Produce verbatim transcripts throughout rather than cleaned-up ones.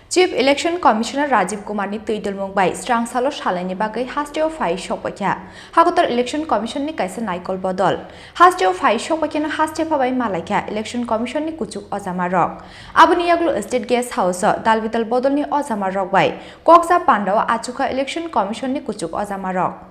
Chief Election Commissioner Rajiv Kumar ni twi dulmung bai srang salo salaini bagwi hasteo phai sokpaikha. Hakotor Election Commission ni kaisa naikol bodol. Hasteo phai sokpaikheno haste phabai malaikha Election Commission ni kuchuk ojama rok. Aboni yagulo State Guest House o dalbidal bodol ni ojama rok bai koksa pandao achukha Election Commission ni kuchuk ojama rok.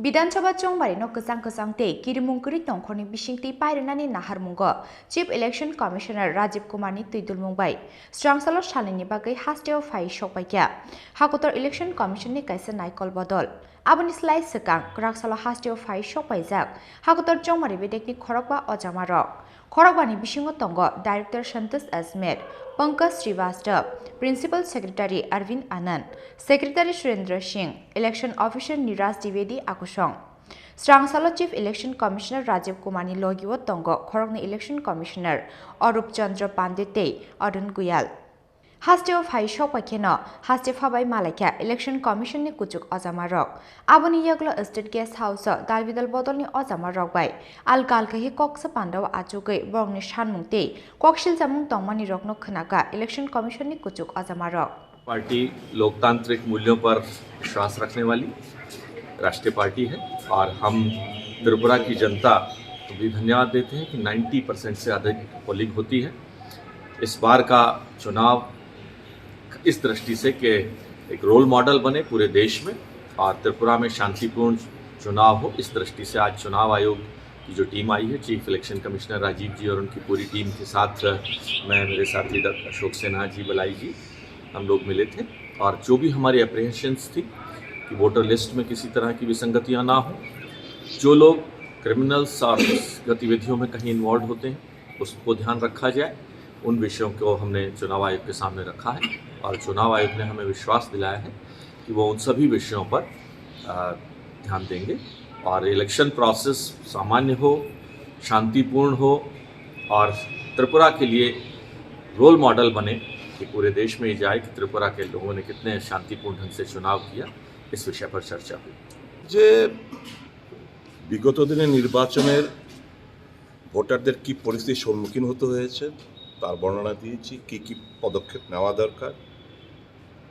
Bidhan Sabha chongmari no kwchang kwchang tei kirimung kwrwi tongkhorni bisingtwi pairwnani naharmungo Chief Election Commissioner Rajiv Kumar ni twi dulmung bai srang salo salaini bagwi hasteo phai sokpaikha. Hakotor Election Commission ni kaisa naikol bodol. Aboni slai swkang kwrak salo hasteo phai sokpaijak hakotor chongmari bedekni khorokba ojama rok. Khorokbani bisingo tongo Director Santosh Asmer, Pankaj Srivastava, Principal Secretary Arvind Anand, Secretary Surendra Singh, Election Officer Niraj Dwivedi akusong. Srang salo Chief Election Commissioner Rajiv Kumar ni logi o tongo khoroknwi Election Commissioner Arup Chandra Pandey tei Arun Goyal. Hasteo phai sokpaikheno haste phabai malaikha Election Commission ni kuchuk ojama rok. Aboni yagulo State Guest House o dalbidal bodol ni ojama rok bai alka alka khe koksa pandao achugwi borokni sanmung tei koksil chamung tongmani rokno khwnaka Election Commission ni kuchuk ojama rok. Party लोकतांत्रिक मूल्यों पर विश्वास रखने वाली राष्ट्रीय पार्टी है और हम त्रिपुरा की जनता को भी धन्यवाद देते हैं कि नाइंटी परसेंट से अधिक पोलिंग होती है। इस बार का चुनाव इस दृष्टि से कि एक रोल मॉडल बने पूरे देश में और त्रिपुरा में शांतिपूर्ण चुनाव हो, इस दृष्टि से आज चुनाव आयोग की जो टीम आई है, चीफ इलेक्शन कमिश्नर राजीव जी और उनकी पूरी टीम के साथ मैं, मेरे साथी डॉक्टर अशोक सिन्हा जी, बलाई जी, हम लोग मिले थे और जो भी हमारी अप्रिहेंशंस थी कि वोटर लिस्ट में किसी तरह की विसंगतियां ना हो, जो लोग क्रिमिनल्स और उस गतिविधियों में कहीं इन्वॉल्व होते हैं, उसको ध्यान रखा जाए। उन विषयों को हमने चुनाव आयोग के सामने रखा है और चुनाव आयोग ने हमें विश्वास दिलाया है कि वो उन सभी विषयों पर, अ, ध्यान देंगे और इलेक्शन प्रोसेस सामान्य हो, शांतिपूर्ण हो और त्रिपुरा के लिए रोल मॉडल बने कि पूरे देश में ये जाए कि त्रिपुरा के लोगों ने कितने शांतिपूर्ण ढंग से चुनाव किया, इस विषय पर चर्चा हुई। যে বিগত দিনে নির্বাচনের ভোটারদের কি পরিস্থিতির সম্মুখীন হতে হয়েছে, তার বর্ণনা দিয়েছি, কি কি পদক্ষেপ নেওয়া দরকার,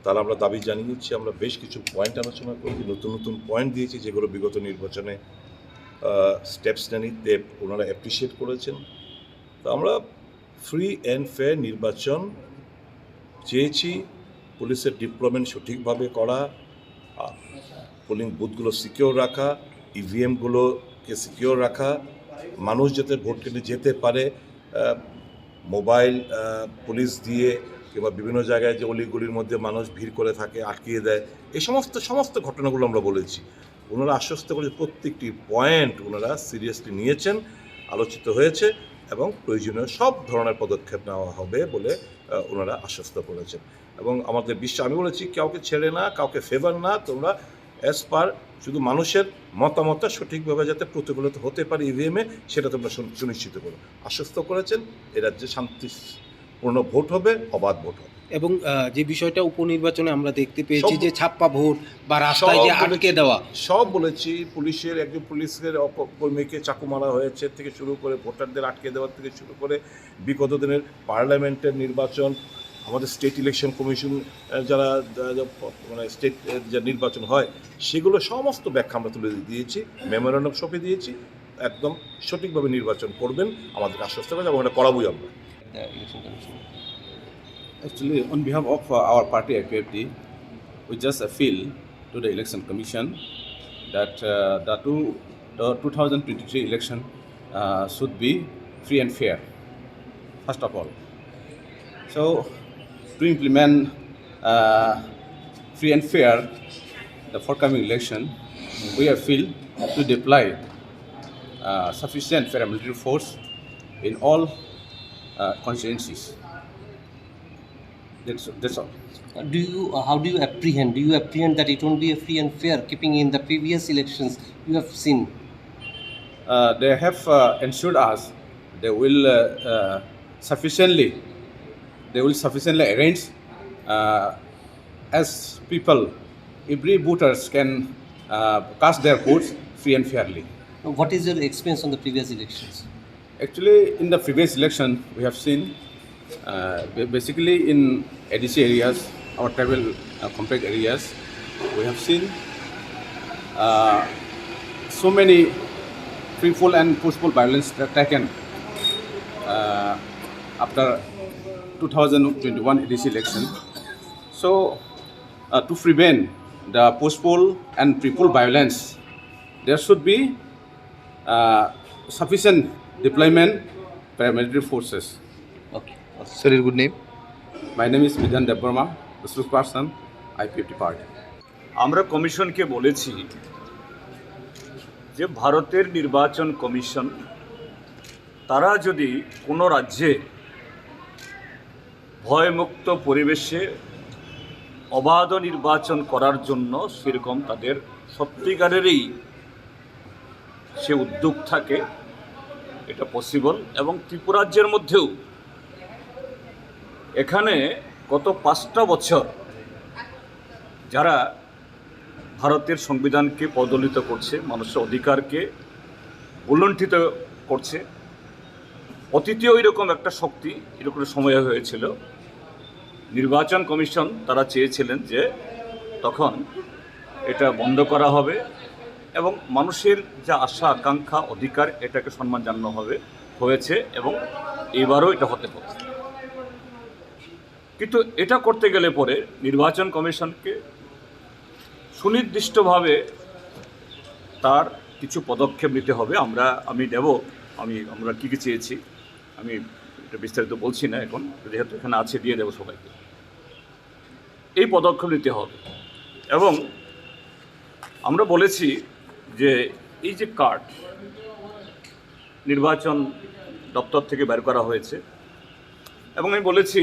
তার আমরা দাবি জানিয়েছি। আমরা বেশ কিছু পয়েন্ট আলোচনা করেছি, নতুন নতুন পয়েন্ট দিয়েছি, যেগুলো বিগত নির্বাচনে, আহ, স্টেপস নেয়নি, তে ওনারা অ্যাপ্রিসিয়েট করেছেন। তো আমরা ফ্রি অ্যান্ড ফেয়ার নির্বাচন চেয়েছি, পুলিশের ডিপ্লয়মেন্ট সঠিকভাবে করা, আ, পোলিং বুথগুলো সিকিউর রাখা, ইভিএমগুলোকে সিকিউর রাখা, মানুষ যাতে ভোট কেন্দ্রে যেতে পারে, আ, মোবাইল, আ, পুলিশ দিয়ে কিংবা বিভিন্ন জায়গায় যে অলিগলির মধ্যে মানুষ ভিড় করে থাকে, আটকিয়ে দেয়, এই সমস্ত, সমস্ত ঘটনাগুলো আমরা বলেছি। ওনারা আশ্বস্ত করে প্রত্যেকটি পয়েন্ট ওনারা সিরিয়াসলি নিয়েছেন, আলোচিত হয়েছে এবং প্রয়োজনীয় সব ধরনের পদক্ষেপ নেওয়া হবে বলে, আহ, ওনারা আশ্বস্ত করেছেন। এবং আমাদের বিশ্ব, আমি বলেছি, "কাউকে ছেড়ে না, কাউকে ফেভার না, তোমরা অ্যাজ পার শুধু মানুষের মতামতটা সঠিকভাবে যাতে প্রতিফলিত হতে পারে ইভিএমে, সেটা তোমরা সুন-, সুনিশ্চিত করো।" আশ্বস্ত করেছেন, এ রাজ্যে শান্তিপূর্ণ ভোট হবে, অবাধ ভোট হবে। এবং, আহ, যে বিষয়টা উপনির্বাচনে আমরা দেখতে পেয়েছি সব যে ছাপ্পা ভোট বা রাস্তায় সব যে আটকে বলেছি, দেওয়া। সব বলেছি, পুলিশের একজন পুলিশের অপ-, কর্মীকে চাকু মারা হয়েছে থেকে শুরু করে ভোটারদের আটকে দেওয়া থেকে শুরু করে বিগত দিনের পার্লামেন্টের নির্বাচন, আমাদের স্টেট ইলেকশন কমিশন, আহ, যারা, যারা, যারা প-, মানে স্টেট, আহ, যে নির্বাচন হয়, সেগুলো সমস্ত ব্যাখ্যা আমরা তুলে দিয়েছি, মেমোরান্ডাম সঁপে দিয়েছি। একদম সঠিকভাবে নির্বাচন করবেন, আমাদেরকে আশ্বস্ত করেন এবং এটা করাবোই আমরা। Actually, on behalf of, uh, our party I P F T, we just appeal to the Election Commission that, uh, the two, the two thousand twenty-three election, uh, should be free and fair, first of all. So, to implement, uh, free and fair the forthcoming election, we appeal to deploy, uh, sufficient paramilitary force in all, uh, constituencies. That's, that's all. Uh, do you, uh, how do you apprehend? Do you apprehend that it won't be a free and fair, keeping in the previous elections you have seen? Uh, they have, uh, ensured us they will, uh, uh, sufficiently, they will sufficiently arrange, uh, as people, every voters can, uh, cast their votes free and fairly. What is your experience on the previous elections? Actually, in the previous election, we have seen Uh, ba- basically, in A D C areas, our tribal uh, compact areas, we have seen uh, so many pre-poll and post-poll violence ta- taken uh, after two thousand twenty-one A D C election. So, uh, to prevent the post-poll and pre-poll violence, there should be uh, sufficient deployment paramilitary forces. Okay. Sir, your good name? My name is Bidhan Debbarma, the spokesperson, I P F T party. আমরা কমিশনকে বলেছি যে ভারতের নির্বাচন কমিশন তারা যদি কোনো রাজ্যে ভয়মুক্ত পরিবেশে অবাধ নির্বাচন করার জন্য সেরকম তাদের সত্যিকারেরই সে উদ্যোগ থাকে, এটা পসিবল। এবং ত্রিপুরাজ্যের মধ্যেও এখানে গত পাঁচটা বছর যারা ভারতের সংবিধানকে পদদলিত করছে, মানুষের অধিকারকে ভূলুণ্ঠিত করছে, অতীতেও এরকম একটা শক্তি, এরকম সময় হয়েছিল। নির্বাচন কমিশন তারা চেয়েছিলেন যে তখন এটা বন্ধ করা হবে এবং মানুষের যে আশা আকাঙ্ক্ষা অধিকার এটাকে সম্মান জানানো হবে, হয়েছে এবং এবারও এটা হতে পারে। কিন্তু এটা করতে গেলে পরে নির্বাচন কমিশনকে সুনির্দিষ্টভাবে তার কিছু পদক্ষেপ নিতে হবে। আমরা আমি দেব, আমি আমরা কী কী চেয়েছি আমি এটা বিস্তারিত বলছি না এখন, যেহেতু এখানে আছে দিয়ে দেবো সবাইকে। এই পদক্ষেপ নিতে হবে এবং আমরা বলেছি যে এই যে কার্ড নির্বাচন দপ্তর থেকে বের করা হয়েছে এবং আমি বলেছি,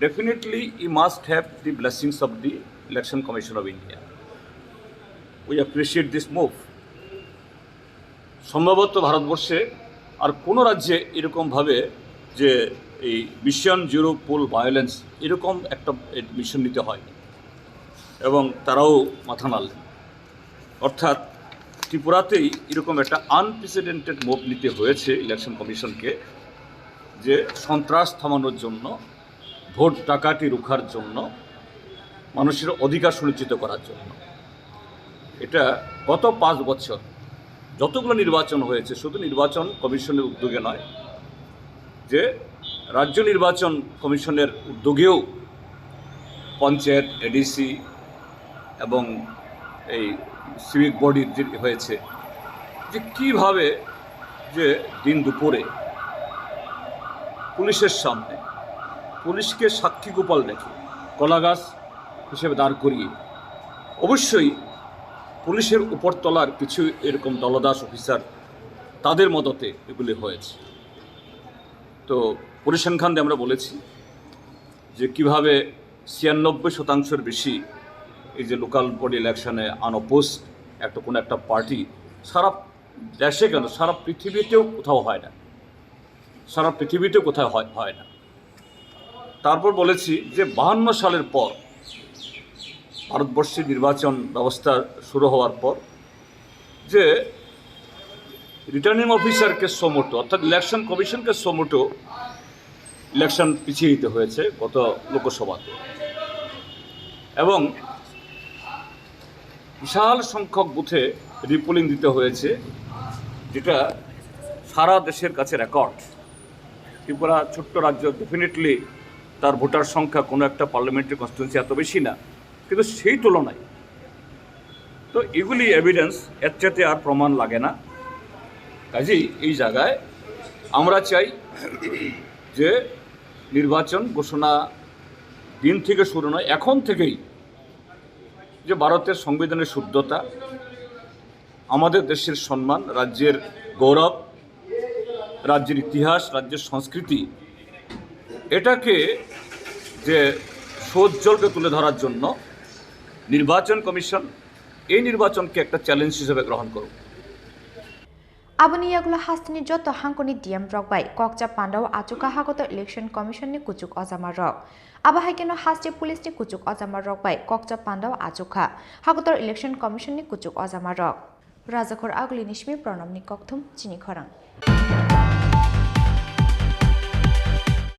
definitely you must have the blessings of the Election Commission of India. We appreciate this move. সম্ভবত ভারতবর্ষে আর কোনো রাজ্যে এরকমভাবে যে এই মিশন জিরো পোল ভায়োলেন্স এরকম একটা মিশন নিতে হয়নি এবং তারাও মাথা নাড়লেন। অর্থাৎ ত্রিপুরাতেই এরকম একটা আনপ্রেসিডেন্টেড মুভ নিতে হয়েছে ইলেকশন কমিশনকে, যে সন্ত্রাস থামানোর জন্য, ভোট ডাকাতি রুখার জন্য, মানুষের অধিকার সুনিশ্চিত করার জন্য। এটা গত পাঁচ বছর যতগুলো নির্বাচন হয়েছে, শুধু নির্বাচন কমিশনের উদ্যোগে নয়, যে রাজ্য নির্বাচন কমিশনের উদ্যোগেও পঞ্চায়েত, এডিসি এবং এই সিভিক বডির যে হয়েছে, যে কীভাবে যে দিন দুপুরে পুলিশের সামনে পুলিশকে সাক্ষী গোপাল রেখে কলাগাছ হিসেবে দাঁড় করিয়ে, অবশ্যই পুলিশের উপরতলার কিছু এরকম দলদাস অফিসার, তাদের মদতে এগুলি হয়েছে। তো পরিসংখ্যান দিয়ে আমরা বলেছি যে কিভাবে ছিয়ানব্বই শতাংশের বেশি এই যে লোকাল বডি ইলেকশনে আনঅপোজড একটা কোনো একটা পার্টি সারা দেশে কেন, সারা পৃথিবীতেও কোথাও হয় না, সারা পৃথিবীতেও কোথাও হয় হয় না। তারপর বলেছি যে বাহান্ন সালের পর ভারতবর্ষের নির্বাচন ব্যবস্থা শুরু হওয়ার পর যে রিটার্নিং অফিসারকে সমোটো, অর্থাৎ ইলেকশন কমিশনকে সমোটো ইলেকশন পিছিয়ে দিতে হয়েছে গত লোকসভাতে, এবং বিশাল সংখ্যক বুথে রিপোলিং দিতে হয়েছে, যেটা সারা দেশের কাছে রেকর্ড। ত্রিপুরা ছোট্ট রাজ্য, ডেফিনেটলি তার ভোটার সংখ্যা কোনো একটা পার্লামেন্টারি কনস্টিটিউয়েন্সি এত বেশি না, কিন্তু সেই তুলনায় তো এগুলি এভিডেন্স, এর চাইতে আর প্রমাণ লাগে না। কাজেই এই জায়গায় আমরা চাই যে নির্বাচন ঘোষণা দিন থেকে শুরু নয়, এখন থেকেই যে ভারতের সংবিধানের শুদ্ধতা, আমাদের দেশের সম্মান, রাজ্যের গৌরব, রাজ্যের ইতিহাস, রাজ্যের সংস্কৃতি, এটাকে যে সৌজ্জ্বলকে তুলে ধরার জন্য নির্বাচন কমিশন এই নির্বাচনকে একটা চ্যালেঞ্জ হিসেবে গ্রহণ করুক। Aboni yagulo hasteni joto hangkoni D M rok bai kokcha pandao achukha Hakotor Election Commission ni kuchuk ojama rok. Abo hai kheno haste police ni kuchuk ojama rok bai kokcha pandao achukha Hakotor Election Commission ni kuchuk ojama rok. Rajakhor Aguli ni simi Pranam ni kokthum chini khorang.